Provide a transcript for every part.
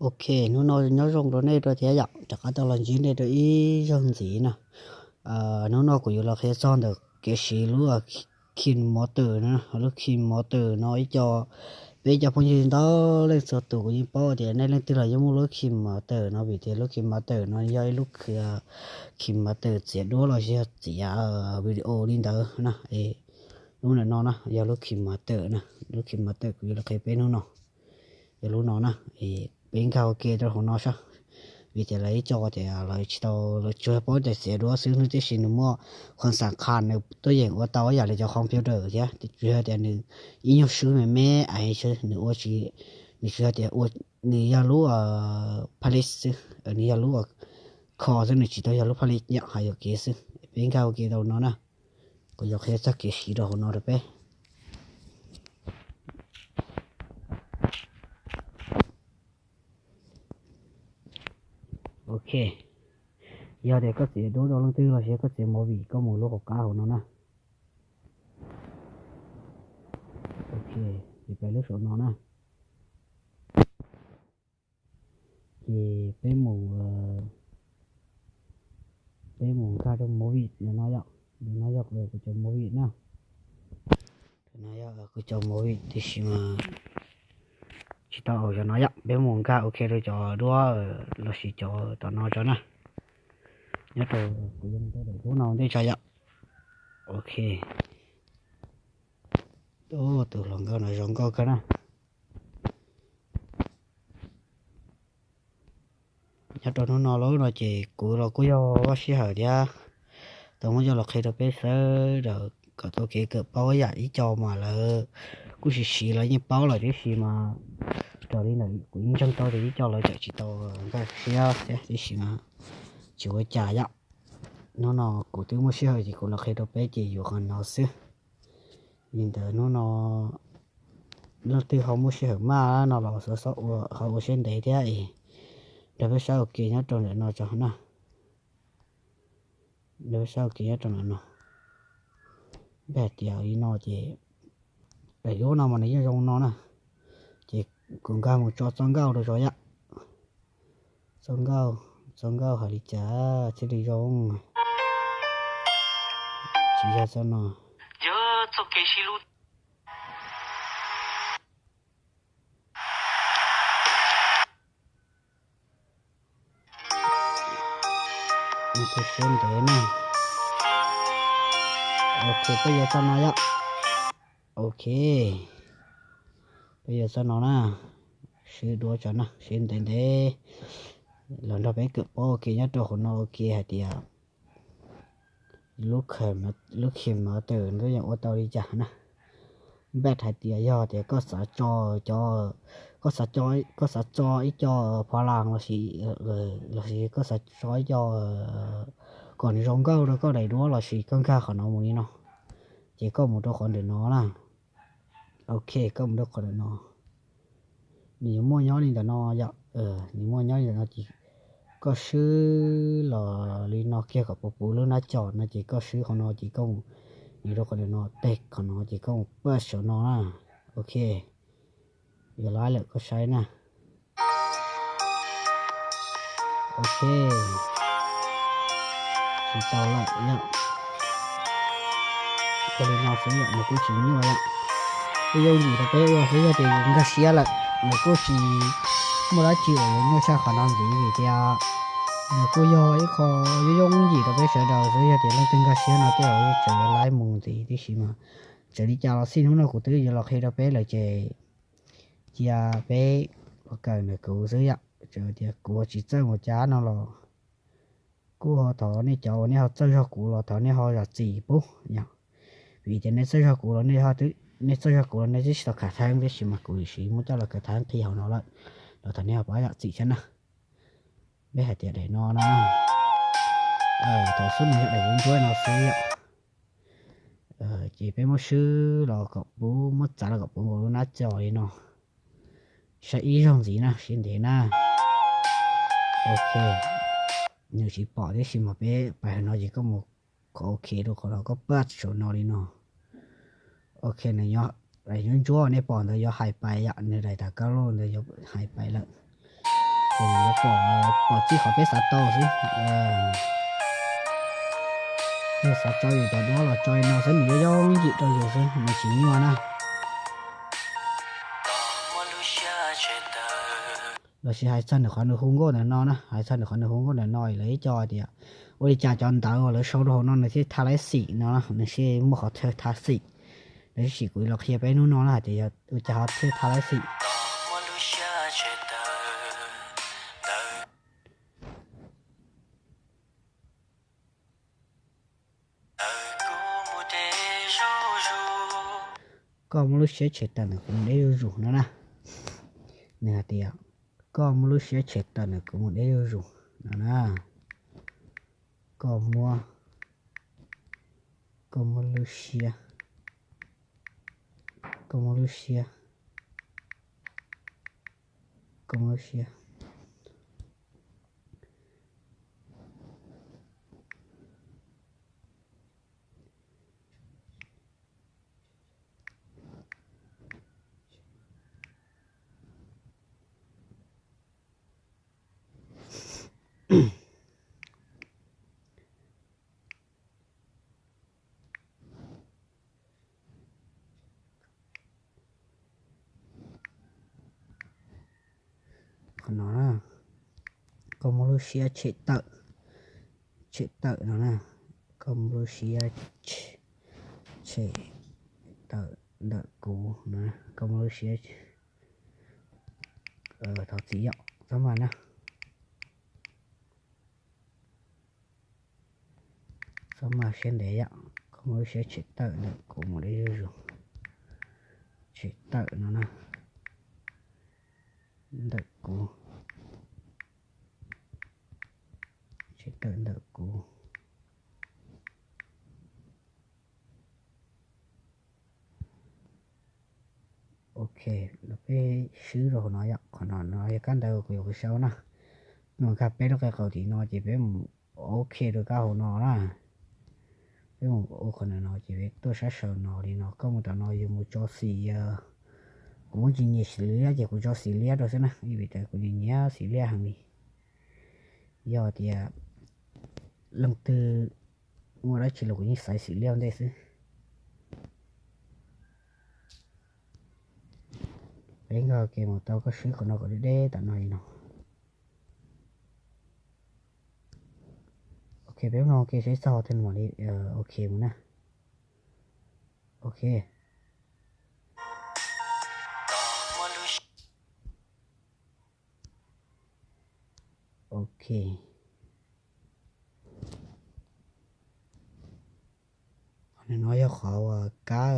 Ok, hnub no nyob zoo rau nej rau thiab yom, rov qab tau los ntsib nej rau ib zaug ntxiv na. Hnub no kuv yuav los qhia txog ntawm kev siv lub Kin Motor na, lub Kin Motor no ib co, peb cov phooj ywg ntau leej txhua tus kuv yeej paub tias nej leej twg los yeej muaj lub Kin Motor no, vim tias lub Kin Motor no yog ib lub Kin Motor txiav duab los sis yog txiav video li ntawd na. Lub ntawm no na yog lub Kin Motor na, lub Kin Motor kuv yuav los qhia peb hnub no yog lub no na. Peb nkag ua ke rau hauv no saib, vim tias lawv ib co tias lawv tsis tau, lawv tsuas paub tias txiav duab xwb, tiam sis nws muaj qhov xam khas nws tuaj yeem ua tau ib yam li cov computer thiab, tsuas yog tias nws ib nyuag swb me me es xwb, nws ua tsis, nws tsuas yog tias ua, nws yog lub phalis xwb, nws yog lub kho xwb, nws tsis tau yog lub phalis yom, hais yuam kev xwb. Peb nkag ua ke rau no na, kuv yuav qhia txog kev siv rau hauv no rau peb. Ok, yog tias koj txiav duab rau leej twg los sis koj txiav movie, koj mus lub hauv qab hauv no na. Ok, ces peb lub saum no na. Ces peb mus, peb mus nkag rau movie no yom. No yog kuv cov movie na. No yog kuv cov movie, tiam sis mas tsis tau, yog no yom, peb mus nkag ok rau cov duab los sis cov tom no tso na. Nyob rau kuv yuav mus rau daim duab no ntej tso yom. Ok. Tus hluas nkauj no zoo nkauj kawg na. Nyob rau hnub no lub no ces kuv los kuj yog vaj sij hawm thiab, tau muab coj los qhia rau peb sawv daws kom tau kev kawm paub yam ib co mas lawv kuj siv siv lawv yeej paub lawm, tiam sis mas raws li ntawm kuv yeej ntseeg tau tias ib co lawv tseem tsis tau nkag siab thiab, tiam sis mas tsis ua cas yom. Hnub no kuv twb muaj sij hawm ces kuv los qhia rau peb ces yuav qhov no xwb. Li ntawd hnub no leej twg ho muaj sij hawm maj no los xov xov ua, ho ua siab ntev thiab es nrog peb saib ua ke nyob rau ntawm no tso na. Nrog peb saib ua ke nyob rau ntawm no. Npaj tias li no ces daim duab no mas nws yeej zoo no na. Ces kuv nkag mus tso txoj nkauj rau tso yom. Txoj nkauj, txoj nkauj hais li cas thiaj li zoo? Tsis yog txoj no. Tus siab ntev na. Ok, peb yuav txoj no yom. Ok, peb yuav txoj no na. Swb duab tso na, swb ntev ntev los nrog peb kawm paub ua ke nyob rau hauv no ua ke hais tias lub Kin Motor ntawd yeej ua tau li cas na. Npaj hais tias yog tias koj xav tso cov, koj xav tso, koj xav tso ib co pha las los sis, los sis koj xav tso ib co kom nws zoo nkauj rau koj daim duab los sis koj nkag qhov no mus li no, ces koj mus rau qhov ntawm no na. Ok, koj mus rau qhov ntawm no. Nws yuav muaj nyob li ntawm no yom, nws muaj nyob li ntawm no ces koj swb los li no kiag kom puv puv lub nab coj no ces koj swb qhov no ces koj mus, nws rau qhov ntawm no teg qhov no ces koj mus paj saum no na. Ok, yuav laib lawm koj saib na. Ok, tsis tau lawm yom. Ua li no xwb yom, nws kuj tsis nyuaj yom. Kuj yooj yim rau peb ua xwb, yog tias yus nkag siab lawm nws kuj tsis muaj dab tsi uas yuav nyuaj tshaj qhov no ntxiv, vim tias nws kuj yog ib qho yooj yooj yim rau peb sawv daws xwb. Yog tias leej twg nkag siab no tej zaum tseem yuav laib mus ntxiv tib si mas. Txawm li cas los xij hnub no kuv twb yuav los qhia rau peb lawm ces cia peb ua kawm ntawm kuv xwb yom. Txawm tias kuv tsis txawj mus cas no los kuj ho thov nej cov uas nej ho txawj zog kuv los thov nej ho zam txim pub yom. Vim tias nej txawj zog kuv los nej, nej txawj zog kuv los nej twb tsis tau khav theeb, tiam sis mas kuv siv muab coj los khav theeb qhia hauv no lawm, los thov nej ho pab zam txim thiab na. Peb hais tias daim no na, thaum xub nws yog daim ntsuab no xwb yom. Ces peb muab swb los kom puv, muab txav los kom puv nkaus lub nab coj li no. Saib ib zaug ntxiv na, siab ntev na. Ok, nws tsis pom tib si mas peb pais hauv no ces koj mus qhov ok rau qhov no, koj pab saum no li no. Ok, nws nyob daim ntsuab ntsuab nej pom ntawd yuav hais pais yom, nws daim tas kab loj ntawd yuav hais pais lawm. Ces nws yuav pom, pom txij qhov peb xav tau xwb. Yog xav tso yus cov duab los tso li no xwb, nws yuav yooj yim rau yus xwb, nws tsis nyuaj na. Lossis hais txog nws qhov nws hu nkauj ntawm no na, hais txog nws qhov nws hu nkauj ntawm no lawv ib co tias ua li cas cov ntawv uas lawv sau rau hauv no nws thiaj thaj laib xim no, nws thiaj muaj qhov chaw thaj xim. Lawv sim kuv los qhia peb hnub no na hais tias ua cas ho thiaj thaj laib xim. Koj muab lub siab tshem tawm ntawm kuv mus deb zuj zus no na. Nws hais tias koj muab lub siab tshem tawm ntawm kuv mus deb zuj zus no na. Koj muab, koj muab lub siab, koj muab lub siab, koj muab lub siab. Qhov no na, koj muab lub siab tshem tawm, tshem tawm no na, koj muab lub siab tshem tawm ntawm kuv no, koj muab lub siab, thov txim yom, txhob maj na. Txhob maj siab ntev yom, koj muab lub siab tshem tawm ntawm kuv mus deb zuj zus. Tshem tawm no na, ntawm kuv, tshem tawm ntawm kuv. Ok, los peb swb rau hauv no yom, qhov no no yog kab ntawv kuv yuav sau na. Mus nkag peb lub qe qaum tim no ces peb mus ok rau kab hauv no na. Peb mus ua qhov no no ces peb tuaj sab saum no li no, koj mus tom no yus mus tso xim, kuv muab tsis nyiam xim liab ces kuv tso xim liab rau xwb na, vim tias kuv nyiam nyiam xim liab heev li. Yog tias leej twg muaj dab tsi los kuv yeej xaiv xim liab ua ntej xwb. Peb nkag ke mus tau koj swb qhov no kom deb deb tom no li no. Ok, peb mloog ke seb txog tej no li, ok mus na. Ok. Ok. Qhov no yog qhov uas kab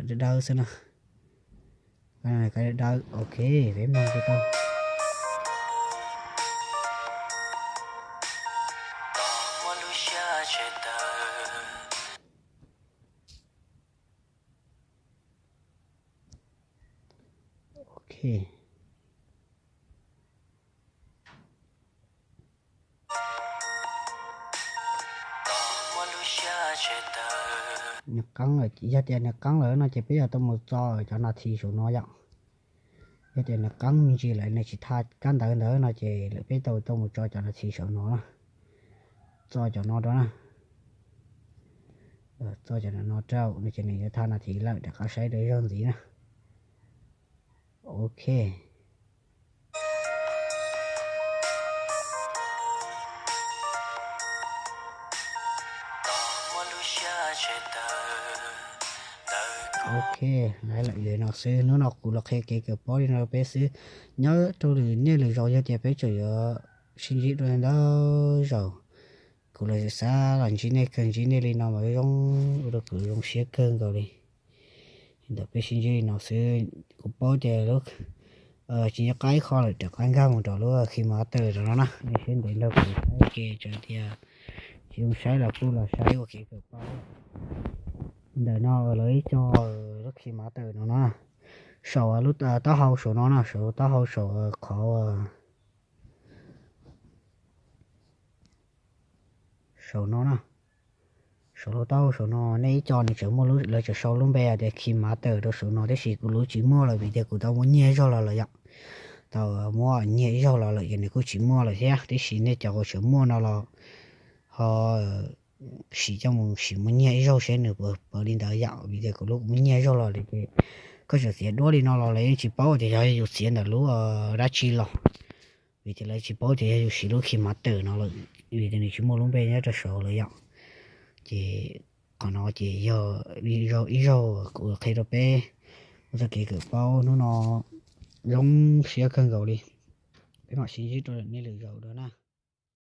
dawb dawb xwb na. Kab dawb dawb, ok, peb mloog ke tau. Ok. Nws qeeb lawm, yog tias nws qeeb lawm no ces peb yog tau mus txo cov nas this saum no yom. Yog tias nws qeeb me ntsis lawm nws tsis thaj kab ntawv ntawd no ces lawv peb tau tau mus tso cov nas this saum no na. Txo cov no rau na. Txo cov no rau no ces nws yuav thaj nas this lawm, rov qab saib rau zaug ntxiv na. Ok. Ok, laiv lawm li no xwb, hnub no kuv los qhia kev kawm paub li no rau peb xwb. Nyob rau lwm niaj lwm zaus yog tias peb tseem yuav sib ntsib dua ntau zaus, kuv los xav los ntsib nej kawg, ntsib nej li no mas zoo ua rau kuv zoo siab kawg nkaus li. Ntawm peb sib ntsib li no xwb, kuv paub tias lub tsis nyob qab ib qho lawm, rov qab nkag mus rau lub KineMaster rau no na, nej siab ntev nrog kuv saib ke tso tias tsis zoo saib los kuj los saib ua kev kawm paub. Ntawm no lawv ib co lub KineMaster no na, saum lub taub hau saum no na, saum lub taub hau saum qhov saum no na, saum lub taub hau saum no nej ib co nws tseem muaj, lawv tseem sau lub npe tias KineMaster rau saum no, tab sis kuv lub tsis muaj lawm vim tias kuv tau muab nyiag zog los lawm yom. tau muab nyiag ib zaug los lawm ces nws kuj tsis muaj lawm thiab. Tiam sis nej cov uas tseem muaj no los ho sim coj mus sim muab nyiag ib zaug seb nws puas li ntawd yom. Vim tias kuv lub kuv muab nyiag zaug los lawm ces koj tseem txiav duab li no los lawv yeej tsis paub tias yog yus txiav ntawm lub dab tsi los, vim tias lawv tsis paub tias yog yus siv lub KineMaster no lawm, vim tias nws tsis muaj lub npe nyob rau saud lawm yom. Ces qhov no ces yog ib zaug kuv qhia rau peb ua txoj kev kawm paub hnub no zoo siab kawg nkaus li. Peb mam sib ntsib rau nej lwm zaus dua na.